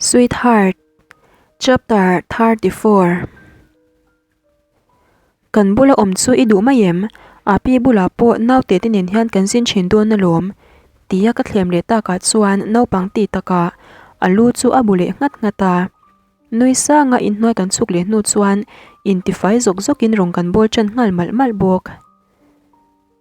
Sweetheart, Chapter 34 Kan bula awm chu i duh mai em? Api bulah pawh naute te nen hian kan zin thin dawn alawm tia ka thlem leh takah chuan naupang ti takah a lu chu a bu leh nghat nghat a. Nui sanga inhnuai kan chhuk leh hnu chuan intifai zawk zawkin rawng kan bawl tan nghal malh malh bawk.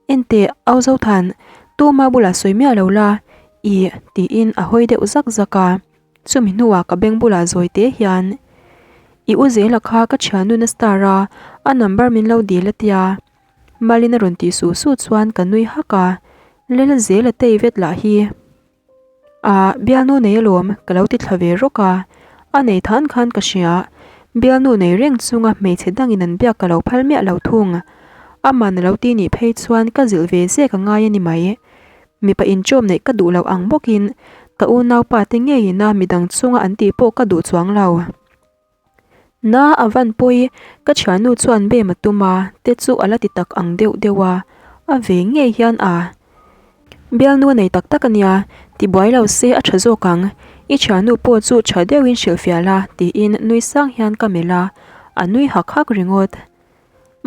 Enteh, au Zothan, tuma bulah sawi miah lo la, ih, tiin a hawi deuh zak zak a. Chumi hnuah ka beng bulah zawi te hian, I u Zela kha ka thiannun a star a, a number min lo dil a tia. Malin a rawn tih su su chuan ka nui hak a, Lel Zela tei vet lah hi. A, bialnu nei alawm, ka lo ti thla ve rawk a. A nei than khan ka hria. Bialnu nei reng chunga hmeichhe dangin an biak ka lo phal miah lo thung. Aman a lo ti nih phei chuan ka zilh ve zek a ngai a ni mai. Mipa inchawm neih ka duh loh ang bawkin ka unaupa te ngeiin a midang chunga an tih pawh ka duh chuang lo. Na a van pawi, ka thiannu chuan bem a tum a, te chu a la ti tak ang deuh deuh a, a ve ngei hian a bialnu a nei tak tak a nia, tibuai lo se a tha zawk ang, i thiannu pawh chu tha deuhin hrilhfiah la tiin nui sang hian ka melh a, a nui hak hak ringawt.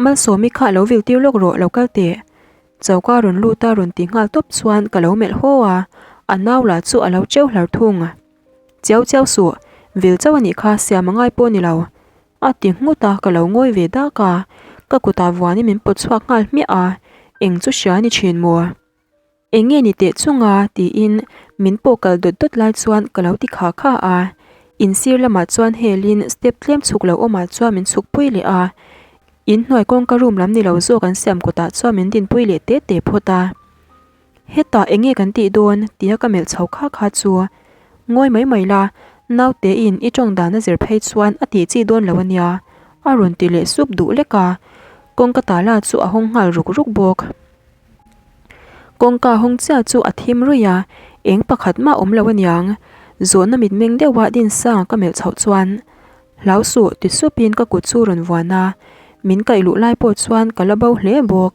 Malsawmi kha lo vil tir lawk rawh lo kal teh, choka rawn lut a rawn ti nghal tawp chuan ka lo melh haw a, a nau lah chu a lo cheu hlar thung. Chiau chiau suh, vil chauh a nih kha siam a ngai pawh ni lo. A ti nghut a, ka lo ngawi ve dak a, ka kutah vuanin min pawt chhuak nghal hmiah a, eng chu hria a ni thin maw? Eng nge ni teh chunga? tiin min pawh kal dawt dawt lai chuan ka lo ti kha kha a, in sir lamah chuan helin step tlem chhuk lo awmah chuan min chhuk pui leh a, in hnuai kawngka room lam ni lo zawk an siam kawtah chuan min dinpui leh te te phawt a. Hetah eng nge kan tih dawn? tia ka melh chho kha kha chu. Ngawi mai mai la, naute in i tawng dan a zir phei chuan a tih chi dawn lo a nia, a rawn ti leh sup duh lek a. Kawngka tala chu a hawng nghal ruk ruk bawk. Kawngka hawng chiah chu a thim ruih a, eng pakhat mah awm lo a niang. Zawhna mitmeng deuha Dinsanga ka melh chhoh chuan, Hlau suh ti supin ka kut chu rawn vuan a, min kaih luh lai pawh chuan ka la bo hle bawk.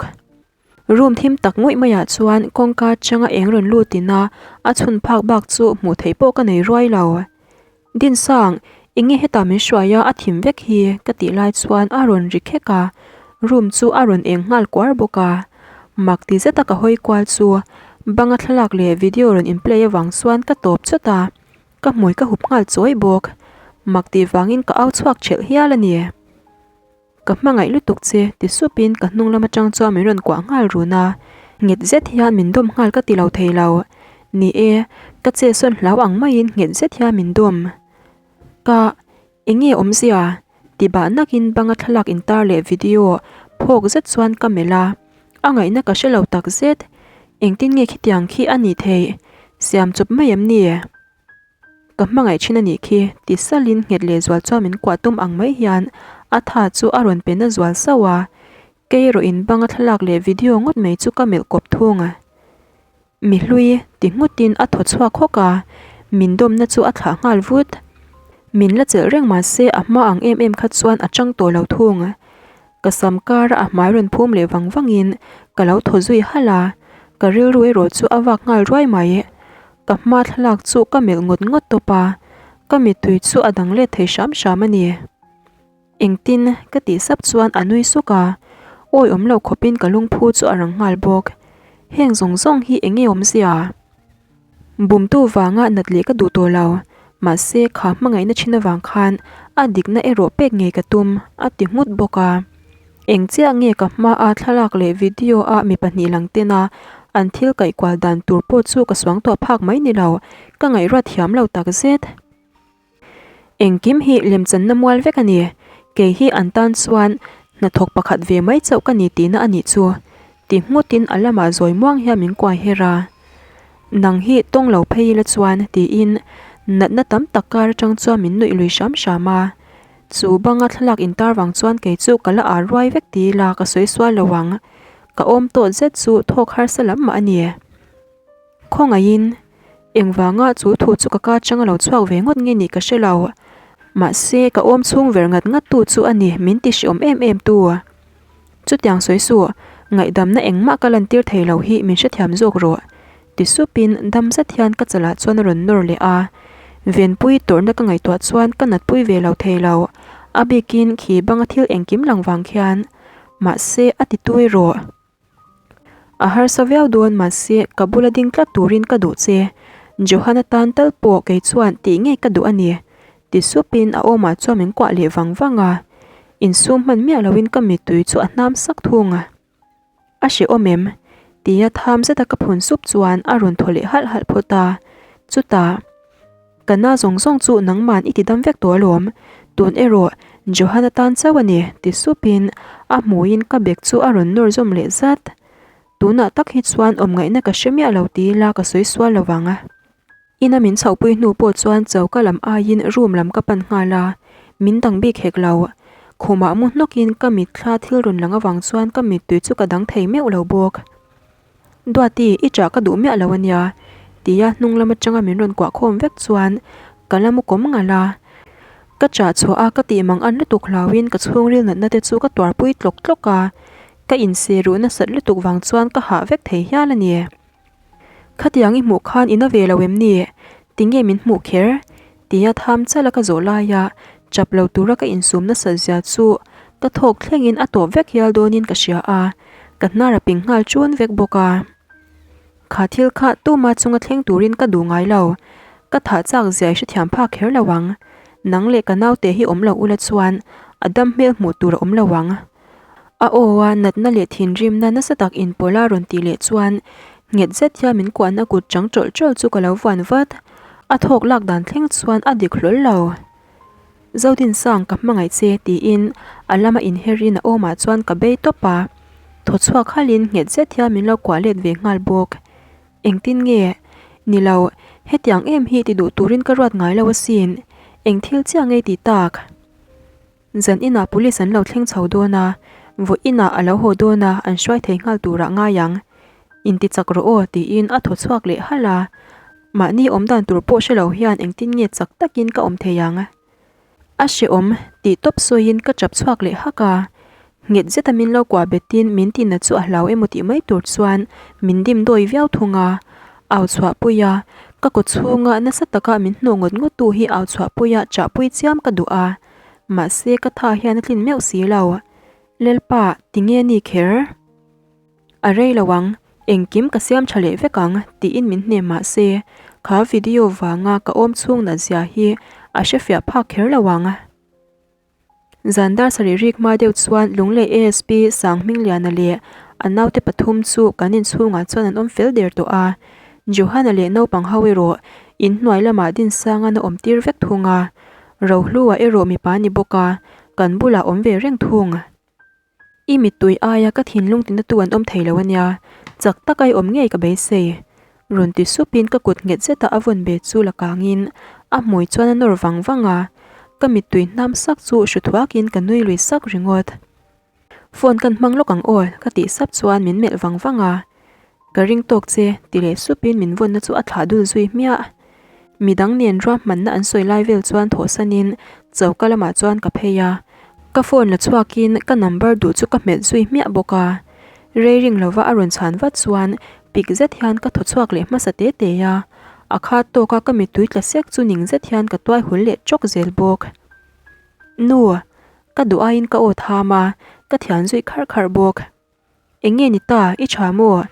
Room thim tak ngawih maiah chuan kawngka changa eng rawn lut in a, a chhun phak bak chu hmuh theih pawh ka nei ruai lo. Dinsang, eng nge hetah min hruai a, a thim vek hi ka tih lai chuan a rawn ri khek a, room chu a rawn eng nghal kuar bawk a. Mak ti zeta ka hawi kual chu banga thlalak leh video rawn in play avang chuan ka tawp chawt a, ka hmui ka hup nghal chawi bawk. Mak tih vangin ka au chhuak thelh hial a ni. Ka hmangaih lutuk che, ti supin ka hnung lam atang chuan min rawn kuah nghal run a, nghet zet hian min dawm nghal ka ti lo thei lo. Ni e, ka che sawn hlau ang maiin nghet zet hian min dawm. Ka, eng nge awmzia? ti bah nakin banga thlalak intar leh video phawk zet chuan ka melh a, a ngaihna ka hre lo tak zet. Engtin nge khitiang khi a nih theih? Siam chawp mai em ni? Ka hmangaih thin a nih khi, ti salin nghet lehzual chuan min kuah tum ang mai hian a tha chu a rawn pe na zual sauh a, kei erawh in banga thlalak leh video ngawt mai chu ka melh kawp thung a. Mi hlui ti nghutin a thaw chhuak hawk a, min dawmna chu a thlah nghal vut. Min la chelh reng mahse a hma ang em em kha chuan a chang tawh lo thung. Ka sam kara a hmai rawn phum leh vang vangin ka lo thaw zui halh a, ka rilru erawh chu a vak nghal ruai mai. Ka hma thlalak chu ka melh ngawt ngawt tawp a, ka mittui chu a dang let thei hram hram a ni. Engtin? ka tih sap chuan a nui suk a, awi awm lo khawpin ka lungphu chu a rang nghal bawk. Heng zawng zawng hi eng nge awmzia? Bumtu vanga nat leh ka duh tawh lo, mahse kha hmangaihna thin avang khan a dikna erawh pek ngei ka tum, a ti nghut bawk a. Eng chiah nge ka hmaa thlalak leh video a mi pahnih lang tena an thil kaihkual dan tur pawh chu ka suangtuah phak mai ni lo, ka ngaihruat thiam lo takzet. Engkim hi lemchanna mual vek a ni. Kei hi an tan chuan hnathawk pakhat ve mai chauh ka ni tihna a nih chu. Ti nghutin a lamah zawi muang hian min kuai her a. Nang hi tawng lo phei ila chuan tiin natna tam tak kar atang chuan min nuih lui hram hram a. Chu banga thlalak intar vang chuan kei chu ka la ar ruai vek ti ila ka sawi sual lo ang. Ka awm tawt zet chu thawk harsa lam mah a ni. Khawngaihin, engvanga chu thu chu ka ka chang a lo chhuak ve ngawt nge nih ka hre lo. Mahse, ka awm chhung ver ngat ngat tu chu a ni, min ti hreawm em em tu. Chutiang sawi suh, ngaihdamna engmah ka lantir thei lo hi min hrethiam zawk rawh, ti supin dam zet hian ka chalah chuan a rawn nawr leh a. Venpui tawrhna ka ngaihtuah chuan ka natpui ve lo thei lo, a bikin khi banga thil engkim lang vang khian. Mahse, a ti tui rawh. A harsa viau dawn mahse ka bula ding tlat turin ka duh che. Johan atan tal pawh kei chuan tih ngei ka duh a ni. Ti supin a awmah chuan min kuah leh vang vang a. Insum hman miah loin ka mittui chu a hnam sak thung a. A hrehawm em? Tia tham zeta ka phun sup chuan a rawn thaw leh halh halh phawt a. Chutah. Ka na zawng zawng chu nangman i ti dam vek tawh alawm, tun erawh Johan atan chauh a ni ti supin a hmuiin ka bag chu a rawn nawr zawm leh zat. Tunah tak hi chuan awm ngaihna ka hre miah lo ti ila ka sawi sual lo vang. Ina min chhohpui hnu pawh chuan choka lam aiin room lam ka pan nghal a, min dang bik hek lo. Khumah mu hnawkin ka mitthla thil rawn lang avang chuan ka mittui chu ka dang thei meuh lo bawk. Duati, i chah ka duh miah lo a nia, tia hnung lam atanga min rawn kuah khawm vek chuan ka la mu kawm ngalh a. Ka chah chhuah a ka tih mang an lutuk hlauhin ka chhungril natna te chu ka tuarpui tlawk tlawk a, ka inse ruh nasat lutuk vang chuan ka hah vek thei hial a ni. Khatiang i hmuh khan i na ve lo em ni? Tinge min hmuh kher? Tia tham chala ka zawh laia chap lo tura ka insum nasat zia chu ka thawk thlengin a tawp vek hial dawnin ka hria a, ka hnar a ping nghal chun vek bawk a. Kha thil kha tuma chunga thleng turin ka duh ngai lo, ka thah chak zia i hrethiam phak kher lo ang. Nang leh ka naute hi awm lo ula chuan a dam hmel hmuh tur a awm lo ang. A aw a natna leh thinrimna nasa tak inpawlh a rawn tih leh chuan nghet zet hian min kuahna kut chang tawlh tawlh chu ka lo vuan vat. A thawk lak dan thleng chuan a dik hlawl lo. Zodinsang ka hmangaih che tiin a lama inherin a awmah chuan ka bei tawp a. Thaw chhuak halin nghet zet hian min lo kuah let ve nghal bawk. Engtin nge? Ni lo, hetiang em hi ti duh turin ka ruat ngai lo asin. Eng thil chiah ngei ti tak? Zan inah police an lo thleng chho dawn a, vawi inah a lo haw dawn a, an hruai thei nghal turah ngai ang. Inti chak rawh aw tiin a thaw chhuak leh halh a. Mahni awm dan tur pawh hre lo hian engtin nge chak takin ka awm thei ang? A hrehawm tih tawp sawiin ka chap chhuak leh hak a. Nghet zeta min lo kuah betin min tinna chu a hlau emaw tih mai tur chuan min dim dawi viau thung a. Au chhuahpui a, ka kaw chhunga nasa taka min hnawh ngawt ngawt tu hi au chhuahpui a chahpui chiam ka duh a. Mahse ka tha hian a tlin meuh si lo. Lalpa, tinge ni kher? A rei lo ang, engkim ka siam tha leh vek ang tiin min hnem mahse kha video vanga ka awm chhung nat zia hi a hrefiah phak kher lo ang. Zan dar sarih rik hma deuh chuan Lunglei ASP Sanghmingliana leh a naute pathum chu kan inchhungah chuan an awm fel der tawh a. Johana leh naupang ho erawh inhnuai lamah Dinsangan a awm tir vek thung a. Rohlua erawh mipa ni bawk a, kan bulah awm ve reng thung. I mittui aia ka thinlung tinatu an awm thei lo a nia, chak tak ai awm ngei ka beisei. Rawn ti supin ka kut nghet zeta a vawn be chu la kangin a hmui chuan a nawr vang vang a, ka mittui hnam sak chu hru thuakin ka nui lui sak ringawt. Phone kan hmang lawk ang aw ka tih sap chuan min melh vang vang a. Ka ring tawk che, ti leh supin min vawnna chu a thlah dul zui hmiah. Midang nen ruahmanna an sawi lai vel chuan thawhsanin choka lamah chuan ka phei a, ka phone la chhuakin ka number duh chu ka hmet zui hmiah bawk a. Rei ring lova a rawn chhan vat chuan pik zet hian ka thaw chhuak leh hmasa te te a, a khat tawka ka mittui tla sek chu ning zet hian ka tuai hul leh chawk zel bawk. Nu, ka duh aiin ka aw tham a, ka thian zui kharh kharh bawk. Eng nge ni ta, i tha maw?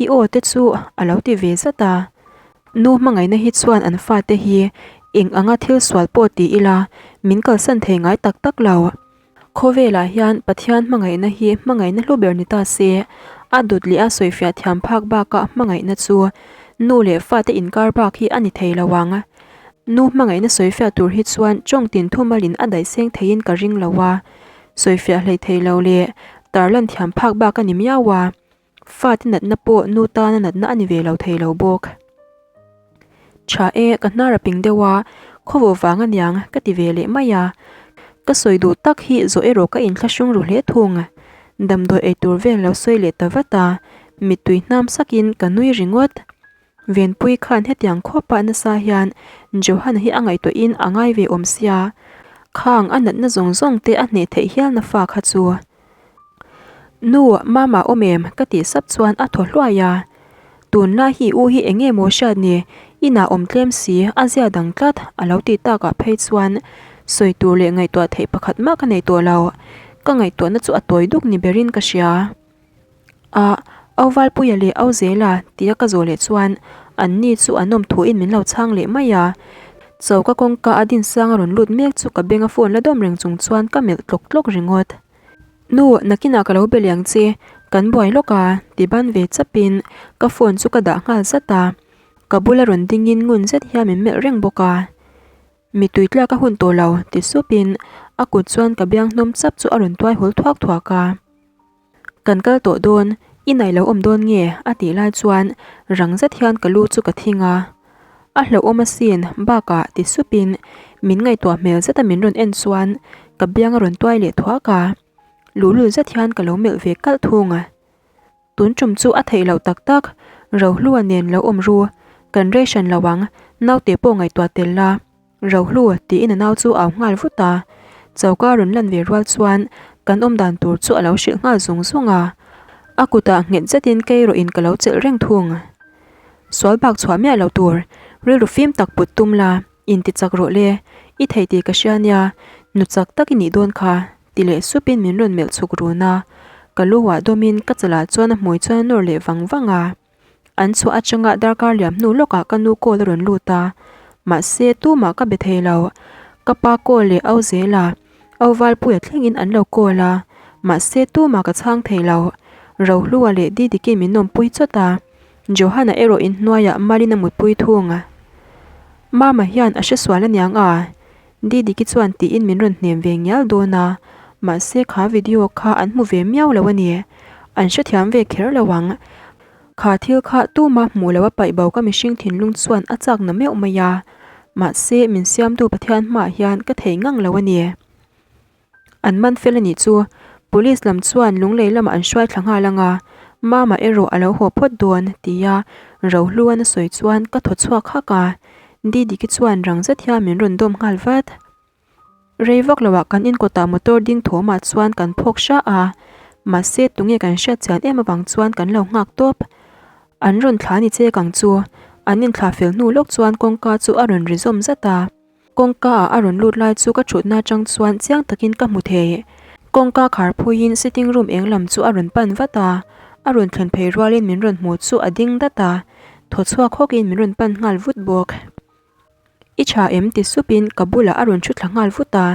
I aw te chu a lo ti ve zat a. Nu hmangaihna hi chuan an fate hi eng anga thil sual pawh ti ila min kalsan thei ngai tak tak lo. Khawvelah hian Pathian hmangaihna hi hmangaihna hlu ber ni ta se, a dawt leh a sawifiah thiam phak bakah hmangaihna chu nu leh fate inkar bak hi a ni thei lo ang. Nu hmangaihna sawifiah tur hi chuan tawngtin thumalin a daihseng theiin ka ring lo a. Sawifiah hlei thei lo leh tarlan thiam phak bak a ni miau a, fate natna pawh nu tana natna a ni ve lo thei lo bawk. Tha e, ka hnar a ping deuh a, khawvawh vang a niang ka ti ve leh mai a. Ka sawi duh tak hi zawh erawh ka inthlahrung ru hle thung. Damdawi ei tur vel lo sawi leh ta vat a, mittui hnam sakin ka nui ringawt. Venpui khan hetiang khawpah nasa hian Johan hi a ngaihtuahin a ngai ve awm sia, khang a natna zawng zawng te a hneh theih hialna fa kha chu. Nu, Mama awm em? ka tih sap chuan a thaw hluai a. Tunlai hi u hi eng nge maw hriat ni? Inah awm tlem si, a zia dang tlat, a lo tih takah phei chuan sawi tur leh ngaihtuah theih pakhat mah ka nei tawh lo. Ka ngaihtuahna chu a tawi duk ni berin ka hria. A, Au Valpuia leh Au Zela tia ka zawh leh chuan an ni chu an awm thuin min lo chhang leh mai a. Choka kawngka a Dinsanga rawn lut mek chu ka benga phone la dawm reng chung chuan ka melh tlawk tlawk ringawt. Nu, nakinah ka lo be leh ang che, kan buai lawk a, ti ban ve chapin ka phone chu ka dah nghal zat a. Ka bula rawn dingin ngun zet hian min melh reng bawk a. Mi tui tlak a hun tawh lo, ti supin a kut chuan ka biang hnawm chap chu a rawn tuai hawl thuak thuak a. Kan kal tawh dawn, i nai lo awm dawn nge? a tih lai chuan rang zet hian ka lu chu ka thing a. A hlauhawm asin, bakah ti supin min ngaihtuah hmel zeta min rawn en chuan ka biang a rawn tuai leh thuak a. Luhlul zet hian ka lo melh ve kalh thung a. Tun tum chu a theih loh tak tak, Rohlua nen lo awm ru, kan rei hran lo ang, naute pawh ngaihtuah tel la. Rohlu, tiin a nau chu au nghal vut a. Choka rawn lan ve rual chuan kan awm dan tur chu a lo hrilh nghal zung zung a. A kutah nghet zetin kei rawhin ka lo chelh reng thung. Sual bak chhuah miah lo tur, rilru fim tak put tum la, inti chak rawh le, i thei tih ka hria nia, nu chak tak i nih dawn kha, ti leh supin min rawn melh chhuk run a. Ka lu ah dawmin ka chalah chuan a hmui chuan a nawr leh vang vang a. An chhuah atanga darkar liam hnu lawkah ka nu call a rawn lut a, mahse tumah ka be thei lo. Ka pa call leh au zel a, au Valpuia thlengin an lo call a, mahse tumah ka chhang thei lo. Rohlua leh Didiki'n min awmpui chawt a, Johanna erawh inhnuaiah malin a mutpui thung. Mama hian a hresual aniang a, Didiki chuan tiin min rawn hnem ve ngial dawn a, mahse kha video kha an hmu ve miau lo a ni. An hrethiam ve kher lo ang. Kha thil kha tuma hmuh lo a paih bo ka mihring thinlung chuan a chak na meuh mai a, mahse min siamtu Pathian hmaah hian ka thei ngang lo a ni. An man fel a nih chu. Police lam chuan lunglei lamah an hruai thla nghal ang a, Mama erawh a lo haw phawt dawn, tia Rohluan a sawi chuan ka thaw chhuak hak a. Didiki chuan rang zet hian min rawn dawm nghal vat. Rei vak loah kan inkawtah motor ding thawmah chuan kan phawk hra a, mahse tunge kan hriat chian em avang chuan kan lo nghak tawp. An rawn thla ni chek ang chu. An inthlah fel hnu lawk chuan kawngka chu a rawn ri zawm zat a. Kawngka ah a rawn lut lai chu ka thutna atang chuan chiang takin ka hmu thei. Kawngka khar phuiin sitting room eng lam chu a rawn pan vat a, a rawn thlen phei rualin min rawn hmu chu a ding dat a, thaw chhuak hawkin min rawn pan nghal vut bawk. I tha em ti supin ka bulah a rawn thu thla nghal vut a,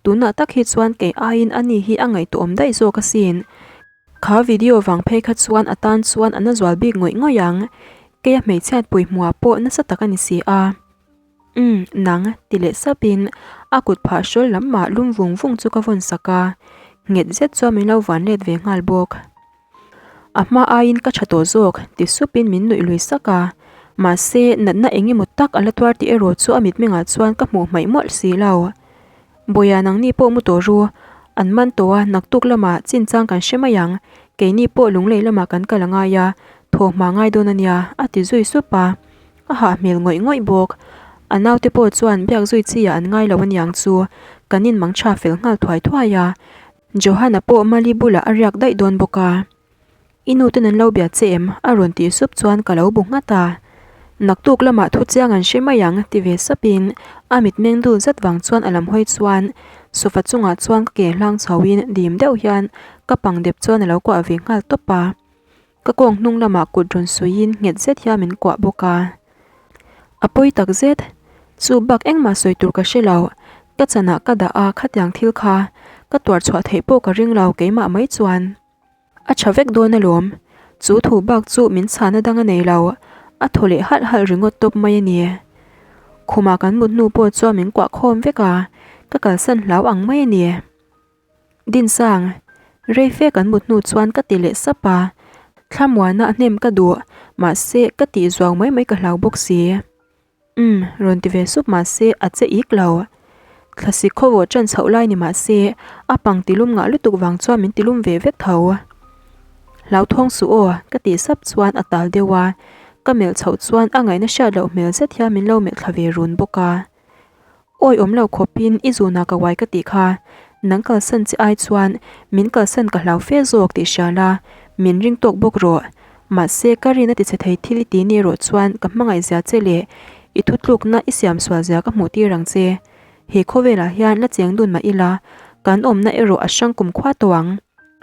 tunah tak hi chuan kei aiin ani hi a ngaihtuahawm daih zawk asin. Kha video vang phei kha chuan a tan chuan a na zual bik ngawih ngawih ang, kei a hmeichhiat pui hmuah pawh nasa tak a ni si a. Umm, nang, ti leh sapin a kut phah hrawl lam mah lum vung vung chu ka vawn sak a, nghet zet chuan min lo van let ve nghal bawk. A hma aiin ka tha tawh zawk, ti supin min nuih lui sak a, mahse natna eng emaw tak a la tuar tih erawh chu a mitmengah chuan ka hmuh hmaih mawlh si lo. Bawiha nangni pawh mu tawh ru, an man tawh a, naktuk lamah chinchang kan hre mai ang, keini pawh lunglei lamah kan kal a ngai a, thawhhma ngai dawn a nia, a ti zui sup a. A hah hmel ngawih ngawih bawk. A naute pawh chuan biak zui chi ah an ngai lo aniang chu kan in mang tha fel nghal thuai thuai a. Johanna pawh Mali bulah a riak daih dawn bawk a. I nu ten an lo bia che em? a rawn tih sup chuan ka lo bu nghat a. Naktuk lamah thu chiang an hre mai ang ti ve sapin a mitmeng dul zet vang chuan a lam hawi chuan sofa chungah chuan ka ke hlang chho in dim deuh hian ka pang dep chuan a lo kuah ve nghal tawp a. Ka kawng hnung lamah kut rawn suiin nghet zet hian min kuah bawk a. A pawi tak zet. Chu bak engmah sawi tur ka hre lo. Ka chanah ka dah a khatiang thil kha ka tuar chhuah theih pawh ka ring lo keimah mai chuan. A tha vek dawn alawm. Chu thu bak chu min chhana dang a nei lo. A thaw leh halh halh ringawt tawp mai a ni. Khumah kan mut hnu pawh chuan min kuah khawm vek a, ka kalsan hlau ang mai a ni. Dinsang, rei fe kan mut hnu chuan ka ti leh sap a, thlamuana a hnem ka duh, mahse ka tih zuau mai mai ka hlau bawk si. Umm, rawn ti ve sup mahse a che ik lo. Thlasik khawvawh ṭan chhoh lai ni mahse a pang tilum ngah lutuk vang chuan min tilum ve vek tho. Hlauthawng suh aw, ka tih sap chuan a tal deuh a, ka melh chhoh chuan a ngaihna hriat loh hmel zet hian min lo melh thla ve run bawk a. Awi awm lo khawpin i zunah ka uai ka tih kha, nang kalsan che ai chuan min kalsan ka hlau fe zawk tih hria la, min ring tawk bawk rawh. Mahse, ka rin a tichhe thei thil i ti ni erawh chuan ka hmangaih zia che leh i thutlukna i siam sual zia ka hmuh tir ang che. He khawvelah hian la cheng dun mah ila, kan awmna erawh a hrang kum khua tawh ang.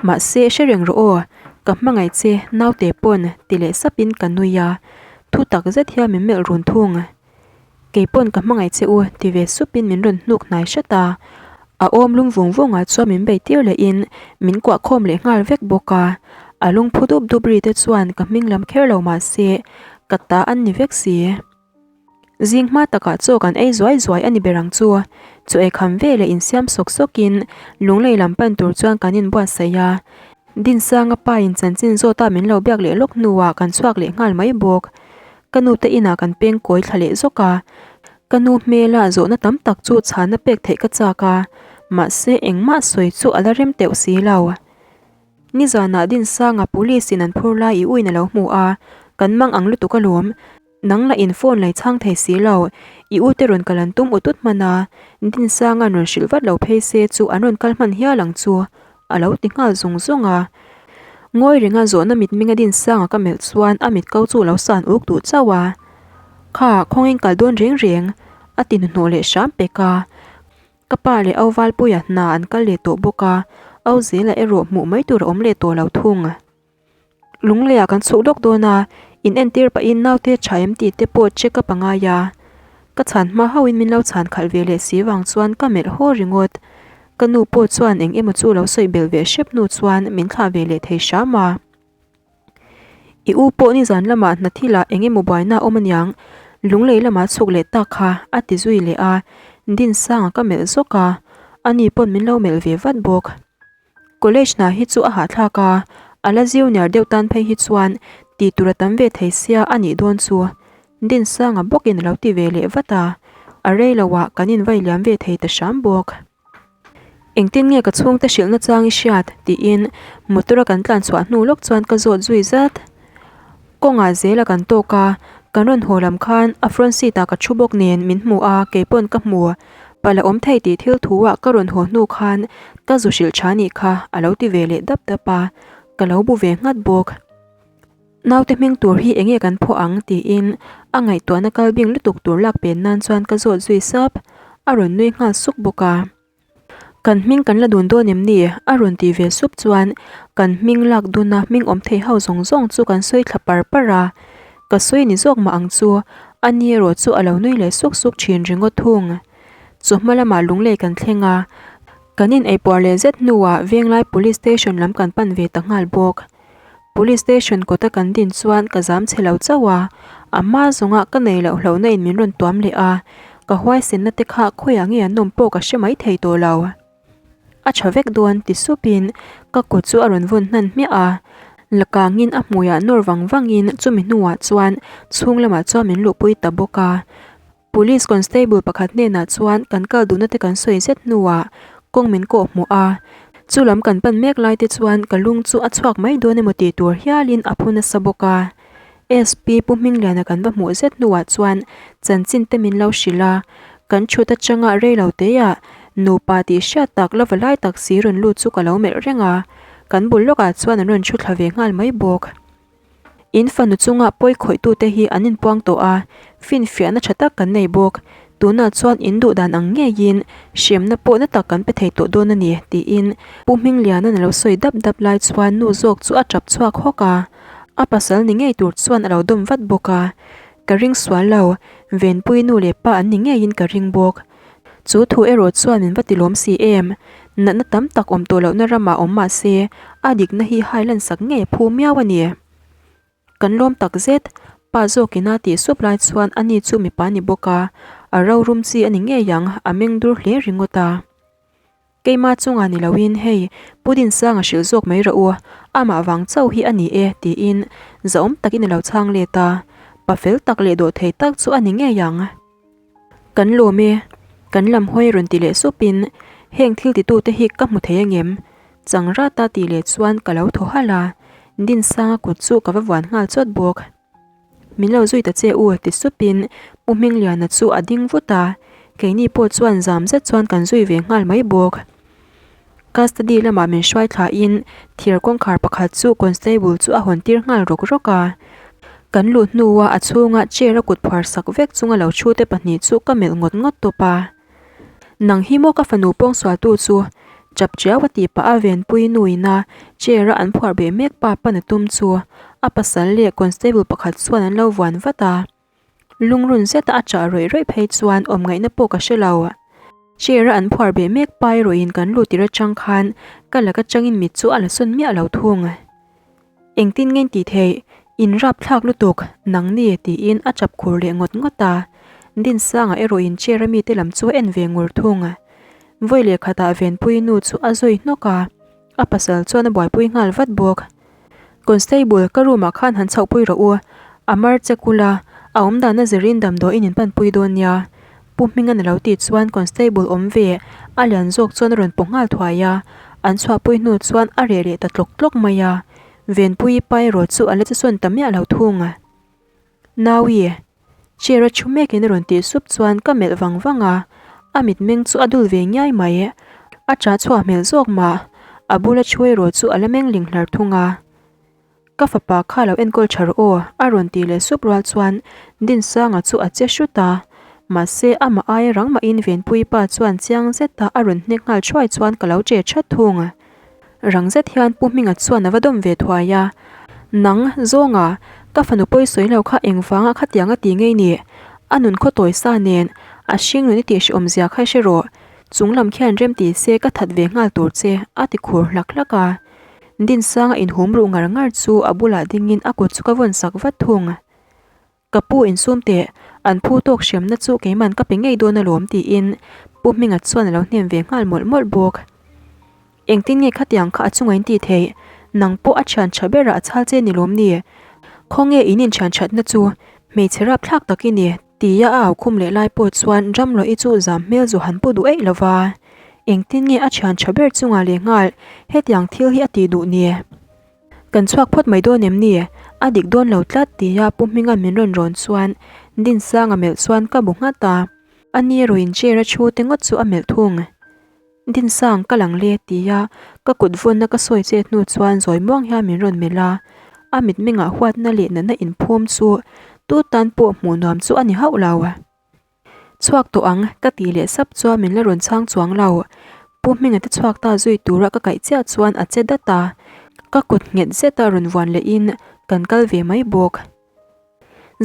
Mahse, hre reng rawh aw, ka hmangaih che naute pawn ti leh sapin ka nui a, thu tak zet hian min melh run thung. Kei pawn ka hmangaih che u ti ve supin min rawn hnuk hnai hret a, a awm lum vung vungah chuan min bei tir lehin min kuah khawm leh nghal vek bawk a, a lungphu dup dup ri te chuan ka hming lam kher lo mahse ka ta an ni vek si. Zing hma takah chaw kan ei zuai zuai a ni ber ang chu, chaw ei kham veleh insiam sawk sawkin lunglei lam pan tur chuan kan inbuatsaih a, Dinsanga pa in chanchin zawta min lo biak leh lawk hnuah kan chhuak leh nghal mai bawk. Ka nu te inah kan peng kawi thla leh zawk a, ka nu hmela zawhna tam tak chu chhana pek theih ka chak a, mahse engmah sawi chu a la rem teuh si lo. Nizanah Dinsanga police in an phur lai i uin a lo hmu a, kan mang ang lutuk alawm. Nang lah in phone lei chhang thei si lo, i u te rawn kal an tum ut ut hman a, Dinsanga'n rawn hrilh vat lo phei se chu an rawn kal hman hial ang chu, a lo ti nghal zung zung a. Ngawi renga zawhna mitmenga Dinsanga ka melh chuan a mit ko chu a lo san uk duh chauh a. Kha, khawngin kal dawn reng reng, a ti hnuhnawh leh hram pek a. Ka pa leh Au Valpuia hna an kal leh tawh bawk a, Au Zela erawh hmuh mai tur a awm leh tawh lo thung. Lungleiah kan chhuk lawk dawn a, in entir pahin naute tha em tih te pawh check up a ngai a. Ka chhan hma hauhin min lo chhan khalh ve leh si vang chuan ka melh haw ringawt. Ka nu pawh chuan eng emaw chu lo sawi belh ve hrep hnu chuan min thlah ve leh thei hram a. I u pawh nizan lamah hna thilah eng emaw buaina a awm aniang, lunglei lamah chhuk leh tak kha a ti zui leh a, Dinsanga ka melh zawk a, ani pawn min lo melh ve vat bawk. College hna hi chu a hahthlak a, a la junior deuh tan phei hi chuan tih tur a tam ve thei sia a nih dawn chu Dinsanga bawkin a lo ti ve leh vat a, a rei lo ah kan invai liam ve thei ta hram bawk. Engtin nge ka chhungte hrilhna chang i hriat? tiin motor a kan tlan chhuah hnu lawk chuan ka zawt zui zat. Kawngah zela kan tawk a, kan rawn haw lam khan a front seat ah ka thu bawk nen min hmu a, keipawn ka hmu. Palh a awm thei tih thil thu ah ka rawn haw hnu khan ka zu hrilh tha nih kha a lo ti ve leh dap dap a, ka lo bu ve nghat bawk. Naute hming tur hi enge kan phuah ang tiin a ngaihtuahna kal bing lutuk tur lak pen nan chuan ka zawt zui sap, a rawn nui nghal suk bawk a. Kan hming kan la dun dawn em ni? A rawn ti ve sup chuan kan hming lak duna hming awm thei ho zawng zawng chu kan sawi thla par par a. Ka sawi ni zawk mah ang chu, a ni erawh chu a lo nui leh suk suk thin ringawt thung. Chawhma lamah lunglei kan thleng a, kan in eipuar leh zet hnuah Venglai Police Station lam kan pan ve ta nghal bawk. Police station kawta kan din chuan ka zam chhe lo chauh a, a hma zawnga ka nei loh hlauhna in min rawn tuam leh a, ka huaisenna te kha khawiah nge an awm pawh ka hre mai thei tawh lo. A tha vek dawn ti supin ka kut chu a rawn vawn hnan hmiah a, la kangin a hmuiah nawr vang vangin chumi hnuah chuan chhung lamah chuan min luhpui ta bawk a. Police constable pakhat hnenah chuan kan kal duhna te kan sawi zet hnuah kawng min kawh hmuh a, chu lam kan pan mek lai te chuan ka lung chu a chhuak mai dawn emaw tih tur hialin a phu nasa bawk a. SP Pu Hmingliana kan va hmuh zet hnuah chuan chanchin te min lo hrilh a, kan thut atanga rei lo teah nupa tih hriat tak la va lai tak si rawn lut chu ka lo melh reng a, kan bul lawkah chuan an rawn thu thla ve nghal mai bawk. In fanu chunga pawi khawihtute hi an inpuang tawh a, finfiahna tha tak kan nei bawk. Tunah chuan in duh dan ang ngeiin hremna pawh na tak kan pe thei tawh dawn a ni, tiin Pu Hmingliana'n a lo sawi dap dap lai chuan nu zawk chu a tap chhuak hawk a. A pasal ni ngei tur chuan a lo dawm vat bawk a. Ka ring sual lo, Venpui nu leh pa an ni ngeiin ka ring bawk. Chu thu erawh chuan min va ti lawm si em? Natna tam tak awm tawh lohna ramah awm mah se, a dikna hi hai lansak ngei a phu miau a ni. Kan lawm tak zet, pa zawkin a tih sup lai chuan ani chu mipa ni bawk a, a rorum chi a ni ngei ang, a meng dur hle ringawt a. Keimah chungah ni loin hei Pu Dinsanga hrilh zawk mai rawh u, amah vang chauh hi a ni e tiin zahawm takin a lo chhang let a, pa fel tak leh dawhthei tak chu a ni ngei ang. Kan lawm e, kan lam hawi rawn ti leh supin heng thil titute hi ka hmu thei angem? Chang rata tih leh chuan ka lo thaw halh a, Dinsanga kut chu ka va vuan nghal chawt bawk. Min lo zui ta che u ti supin Pu Hmingliana chu a ding vut a, keini pawh chuan zam zet chuan kan zui ve nghal mai bawk. Custody lamah min hruai thlain thir kawngkhar pakhat chu constable chu a hawn tir nghal rawk rawk a. Kan luh hnua a chhunga chair a kut phuar sak vek chunga lo thu te pahnih chu ka melh ngawt ngawt tawp a. Nang hi maw ka fanu pawngsualtu chu chap chiau a tih pah a venpui nuina chair a an phuar beh mek pa pan a tum chu a pasal leh constable pakhat chuan an lo vuan vat a. Lungrun zeta a chah rawih rawih phei chuan awm ngaihna pawh ka hre lo. Chair a an phuar beh mek pa erawhin kan lut tir atang khan ka lak atangin mit chu a la sawn miah lo thung. Engtin nge tih theih? In rap thlak lutuk, nang ni tiin a chap khur leh ngawt ngawt a. Dinsanga erawhin chair a mite lam chu a en ve ngur thung. Vawi leh khatah Venpui nu chu a zui hnawk a, a pasal chuan a buaipui nghal vat bawk. Constable, ka room ah khan han chhohpui rawh u. A mar che kul a, a awmdan a zirin damdawiin in panpui dawn nia. Pu Hminga'n a lo tih chuan Constable awm ve a lian zawk chuan a rawn paw nghal thuai a, an chhuahpui hnu chuan a reh leh ta tlawk tlawk mai a. Venpuii pa erawh chu a la che sawn ta miah lo thung. Naui, chair a thu mekin a rawn tih sup chuan ka melh vang vang a, a mitmeng chu a dul ve ngiai mai. A ṭah chhuah hmel zawk mah, a bula thu erawh chu a la meng ling hlar thung a. Ka fapa kha lo enkawl tha rawh aw, a rawn tih leh sup rual chuan Dinsanga chu a che hrut a. Mahse, amah aia rang mahin Venpuii pa chuan chiang zeta a rawn hnek nghal thuai chuan ka lo che that thung. Rang zet hian Pu Hminga chuan a va dawm ve thuai a, Nang, Zawnga, ka fanu pawi sawi lo kha engvanga khatiang a ti ngei ni? A nun khaw tawi sa nen, a hring nun i tih hrehawm zia kha i hre rawh. Chung lam khian rem ti se ka that ve nghal tur che, a ti khur hlak hlak a. Dinsanga inhum ruh ngar ngar chu a bulah dingin a kut chu ka vawn sak vat thung. Ka pu insum teh, an phu tawk hriamna chu keiman ka pe ngei dawn alawm tiin Pu Hminga chuan a lo hnem ve nghal mawlh mawlh bawk. Engtin nge khatiang kha a chunga in tih theih? Nang pawh a thian tha berah a chhal che ni lawm ni? Khawnge in inthian thatna chu? Hmeichhe rapthlak tak i ni tia a au khum leh lai pawh chuan Ramloih chu zam hmel zu han pu duh eih lo va. Engtin nge a thian tha ber chungah leh nghal hetiang thil hi a tih duh ni? Kan chhuak phawt mai dawn em ni? A dik dawn lo tlat tia Pu Hminga'n min rawn rawn chuan Dinsanga melh chuan ka bu nghat a, a ni erawhin chair a thu te ngawt chu a melh thung. Dinsang ka lang le tia ka kut vawnna ka sawi chet hnu chuan zawi muang hian min rawn melh a, a mitmengah huatna leh natna inphum chu tu tan pawh hmuh nuam chu a ni hauh lo. Chhuak tawh ang, ka tih leh sap chuan min la rawn chhang chuang lo. Pu Hminga te chhuak ta zui tura ka kaih chiah chuan a che dat a, ka kut nghet zeta rawn vuan lehin kan kal ve mai bawk.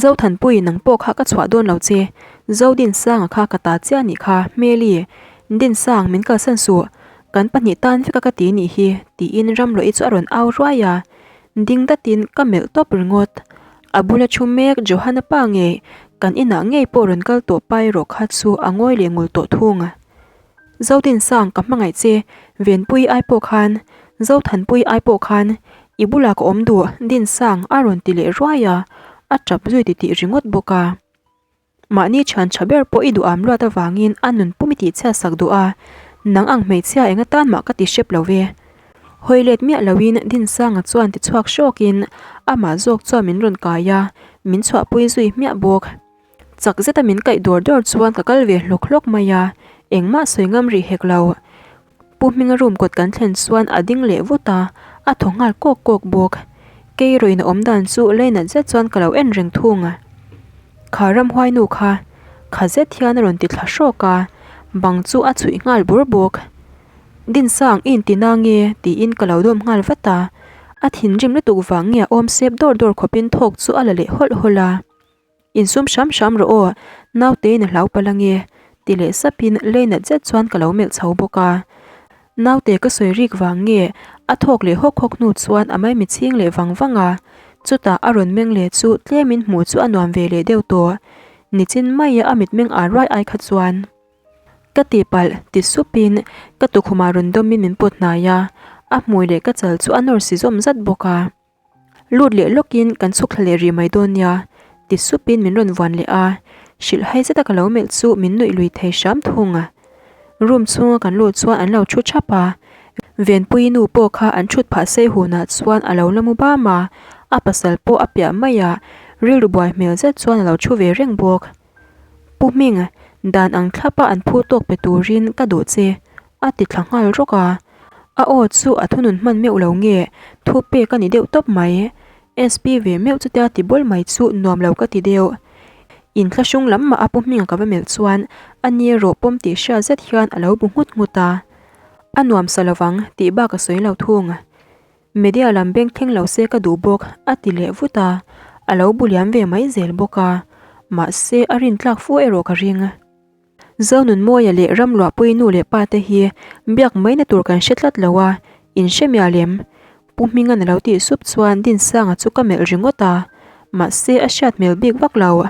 Zothanpui nang pawh kha ka chhuah dawn lo che, Zodinsanga kha ka ta chiah nih kha, Hmeli, Dinsang min kalsan suh, kan pahnih tan vek a ka ti nih hi, tiin Ramluahi chu a rawn au ruai a. Ding datin ka melh tawp ringawt. A bula thu mek Johana pa ngei, kan inah ngei pawh rawn kal tawh pa erawh kha chu a ngawi leh ngul tawh thung. Zodinsang ka hmangaih che, Venpui ai pawh khan, Zothanpui ai pawh khan, i bulah ka awm duh, Dinsang a rawn ti leh ruai a, a tap zui titih ringawt bawk a. Mahni thian tha ber pawh i duham luat avangin a nun pum i tihchhiat sak duh a, nang ang hmeichhia eng atan mah ka ti hrep lo ve. Hawi let miah loin Dinsanga chuan ti chhuak hrawkin amah zawk chuan min rawn kai a, min chhuahpui zui hmiah bawk. Chak zeta min kaih dawr dawr chuan ka kal ve hlawk hlawk mai a, engmah sawi ngam rih hek lo. Pu Hminga room kawt kan thlen chuan a ding leh vut a, a thaw nghal kawk kawk bawk. Kei rawhin a awm dan chu leinat zet chuan ka lo en reng thung a. Kha ramhuai nu kha, kha zet hian a rawn ti thla hrawk a, bang chu a chhuih nghal bur bawk. Dinsang i inti na nge? tiin ka lo dawm nghal vat a. A thinrim lutuk vang nge a awm sep dawr dawr khawpin thawk chu a la leh hawlh hawlh a. Insum hram hram rawh aw, nautein a hlau palh ange, ti leh sapin leinat zet chuan ka lo melh chho bawk a. Naute ka sawi rik vang nge a thawk leh hawk hawk hnu chuan a maimi chhing leh vang vang a, chutah a rawn meng leh chu tlemin hmuh chu a nuam ve leh deuh tawh. Nichin maia a mitmeng ar ruai ai kha chuan. Ka tihpalh, ti supin ka tukhumah rawn dawmin min pawt hnai a, a hmui leh ka chal chu a nawr si zawm zat bawk a. Lut leh lawkin kan chhuk thla leh rih mai dawn nia, ti supin min rawn vuan leh a, hrilh hai zeta ka lo melh chu min nuih lui thei hram thung a. Room chhunga kan lut chuan an lo thu thap a, Venpuii nu pawh kha an thut phah sei hunah chuan a lo la mu bam a, a pasal pawh a piah mai a, rilru buai hmel zet chuan a lo thu ve reng bawk. Pu Hming, dan ang thlapa an phu tawk pe turin ka duh che, a ti thla nghal rawk a. A aw chu a thunun hman meuh lo nge, thu pek a ni deuh tawp mai. SP ve meuh chutia ti bawl mai chu nuam lo ka ti deuh. Inthlahrung lam mah a pu hminga ka va melh chuan a ni erawh pawm tih hriat zet hian a lo bu nghut nghut a. A nuam sa lovang tih bak a sawi lo thung. Media lam beng thleng lo se ka duh bawk a ti leh vut a, a lo bu liam ve mai zel bawk a. Mahse a rintlak fu erawh ka ring. Zonunmawia leh Ramluahpui nu leh pa te hi biak maina tur kan hre tlat lo a, in hre mial em? Pu Hminga'n a lo tih sup chuan Dinsanga chu ka melh ringawt a, mahse a hriat hmel bik vak lo.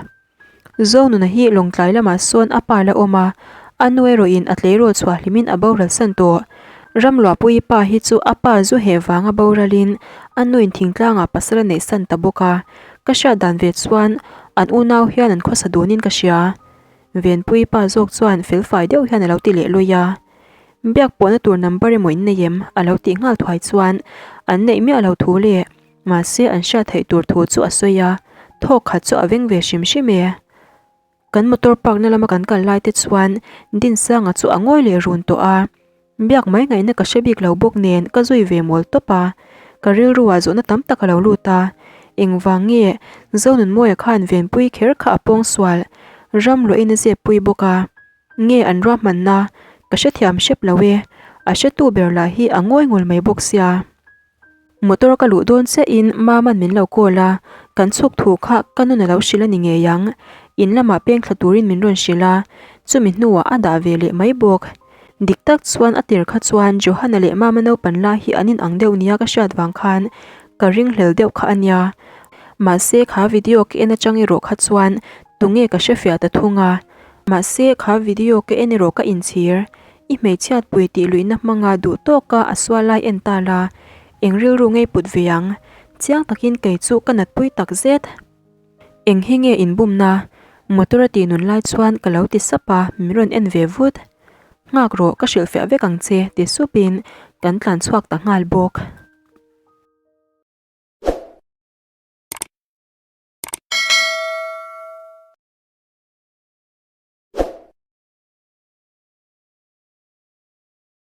Zonuna hi Lawngtlai lamah sawn a pa la awm a, a nu erawhin a tleirawl chhuah hlimin a boral san tawh. Ramluahpuii pa hi chu a pa zu heh vanga boralin a nuin thingtlangah pasal a neih san ta bawk a, ka hriat dan ve chuan an unau hian an khawsa dunin ka hria. Venpui pa zawk chuan felfai deuh hian a lo ti leh lui a. Biak pawhna tur number emaw in nei em? a lo tih nghal thuai chuan an neih miah lo thu leh mahse an hriat theih tur thu chu a sawi a, thawk khat chu a veng ve hrim hrim e. Kan motor park na lama kan kal lai te chuan Dinsanga chu a ngawi leh run tawh a. Biak mai ngaihna ka hre bik lo bawk nen ka zui ve mawl tawp a, ka rilruah zawhna tam tak a lo lut a, engvang nge Zonunmawia khan venpui kher kha a pawng sual ram luahin a zep pui bawk a, nge an ruahmanna ka hrethiam hrep lo e, a hretu ber lah hi a ngawi ngul mai bawk sia. Motor ka luh dawn chiahin Mama'n min lo call a, kan chhuk thu kha ka nun a lo hrilh a ni ngei ang. In lamah peng thla turin min rawn hrilh a, chumi hnuah a dah ve leh mai bawk. Dik tak chuan a tir kha chuan Johanna leh Mama naupan lai hi an inang deuh nia ka hriat vang khan ka ringhlel deuh kha a nia. Mahse kha video ka en atang erawh kha chuan tunge ka hrefiah ta thung a. Mahse kha video ka en erawh ka inchhir. I hmeichhiatpui tih luihna hmanga duh tawka a sual lai en ta la, eng rilru ngei put ve ang? Chiang takin kei chu ka natpui tak zet. Eng hi nge inbumna? Motor a tih nun lai chuan ka lo ti sap a, min rawn en ve vut. Nghak rawh, ka hrilhfiah vek ang che, ti supin kan tlan chhuak ta nghal bawk.